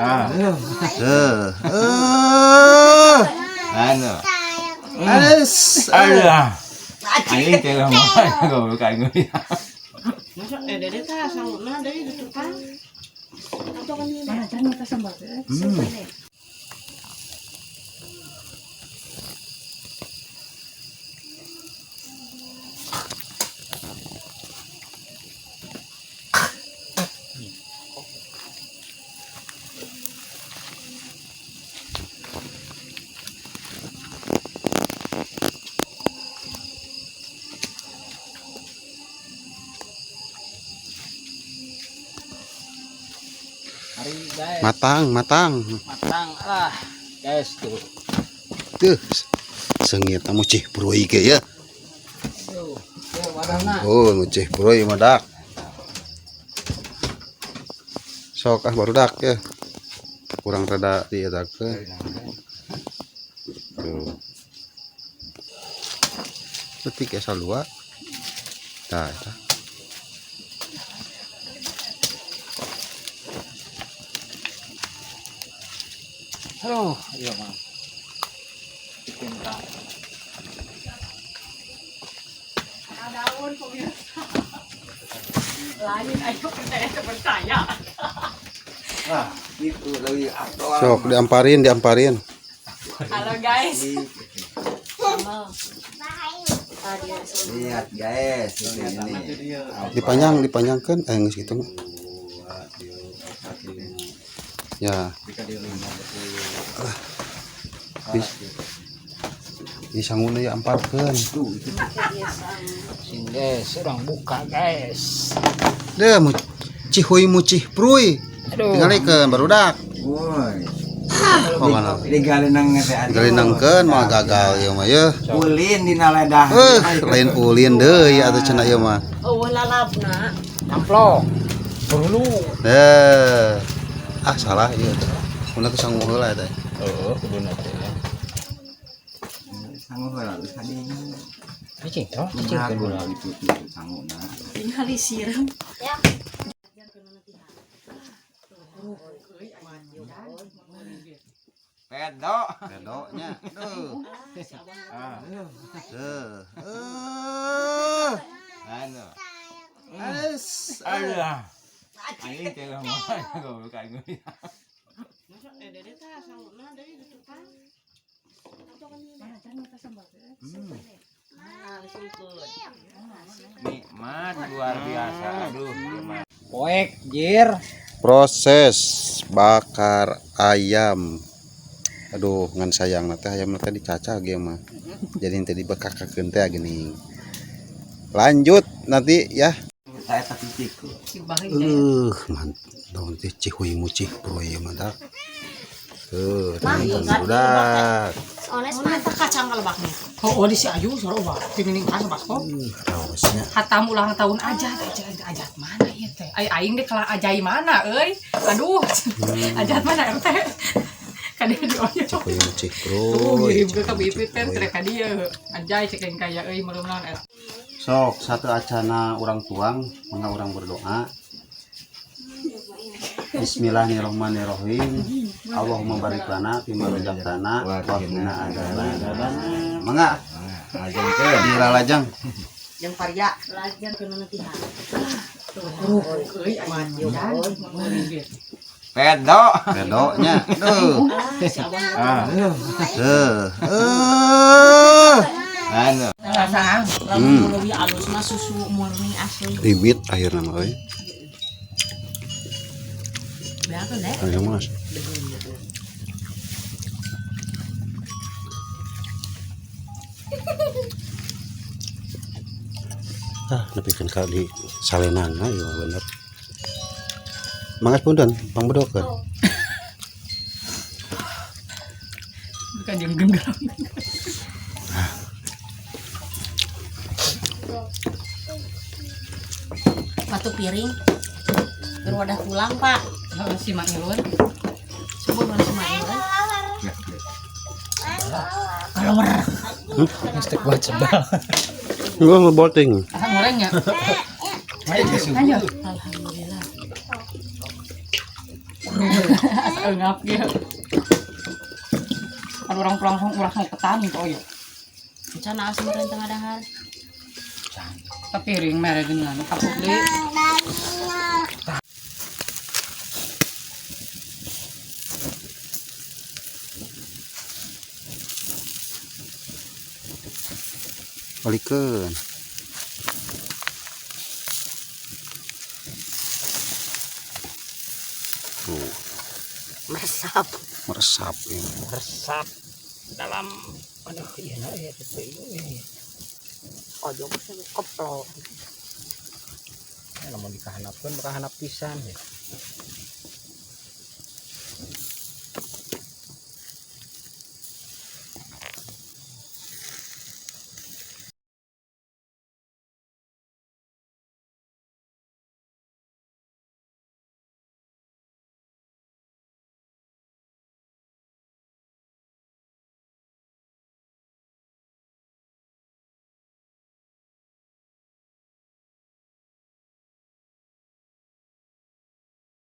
Ah. Tuh. Eh. Anu. Ades. Alah. Aing teh mah goblok aing. Masa dede tah sanguna deui di tukang. Hari guys, Matang, matang. matang lah. Guys tuh. Tuh. Sengit tamu cih puroi ge ya. Tuh, tuh wadahna. Oh, nu cih puroi mah dak. Sok ah barudak ya. Kurang rada dietakeun. Tuh. Petik ya salua. Tah, eta. Aduh, iya mah. Bikin tak. Daun pemirsa. Lain ayo percaya percaya. Ah, itu leuwih afdol. Sok diamparin, diamparin. Halo guys. Lihat guys, ini. Dipanjang, dipanjangkan eh geus kitu mah. Ya. Bis. Di sanguna ya amparkeun. Sing guys, orang buka guys. Deh mu cihuy mu cih pruy. Aduh. Tingalikeun barudak. Woi. Pokona. Digalenang teh aduh. Digalenangkeun mah gagal ieu mah ye. Ulin dina ledah. Lain ulin deui atuh cenah ieu mah. Oh lalapna. Amplok. Perlu. Deh. Ah salah ieu teh. Mun teh sangu heula teh. Oh, kuduna teh. ya. Sangu heula geus kadinya. Cicing toh, cicing Kumaha kedua. gula itu sanguna. Tinggal disiram. Pedo. Bedoknya. Duh. Ah. Tuh. Eh. Anu. Ades. Alah. Aing teh mah goblok aing. Masa dede tah sanguna deui di tukang. Nikmat luar biasa. Aduh, ieu mah. Poek jir. Proses bakar ayam. Aduh, ngan sayang teh ayam teh dicacah ge mah. Jadi henteu dibekakakeun teh geuning. Lanjut nanti ya. Saya tapi ciku. Mantap teh cihuy mucih proy mah dak. Tuh, teman-teman budak. Ones mah kacang kalebaknya. Oh, oh di si Ayu soro bah. Tingin kas basko. Raosnya. Hatam ulang tahun aja, aja aja mana ieu teh? Ai aing deh kelah ajai mana euy? Aduh. Ajat mana RT? Kade di oyo. Cihuy mucih Tuh, proy. ngirim ke ka teh tere ka dieu. Ajai cek aing kaya euy meureum naon eta. Sok satu acana orang tuang, mangga orang berdoa. Bismillahirrahmanirrahim. Allahumma barik lana fima razaqtana wa qina adzabannar. Mangga Lajengkeun. dilalajang. Yang paria. Lajan kena nanti ha. Euy aing. Pedo. Bedoknya. Duh. Ah. Tuh. Eh. Anu. Rasaan. Lamun leuwih alus mah susu murni asli. Ribit akhirna mah euy. Berapa deh? Ayo Mas. Ah, nepikeun ka di salenana ieu mah bener. Mangas punten, pangbedokeun. Bukan jeung genggam. Batu piring. Berwadah tulang, Pak. Heeh, si Mak Ilun. Coba mana si Mak Ilun. Mesti buat sebal. Gua ngebolting. Asa gorengnya. Alhamdulillah. Asa eungap ge. Kan urang langsung langsung ketan tuh ya. Rencana asam meureun tengah dahar. Tapi ring mere geuningan kapuk deui. Balikeun. Tuh, Meresap. meresap ini. Resap dalam aduh iya nah iya teh ini. Ojo sih keplok. Ya, lamun dikahanapkeun bakahanap pisan ya.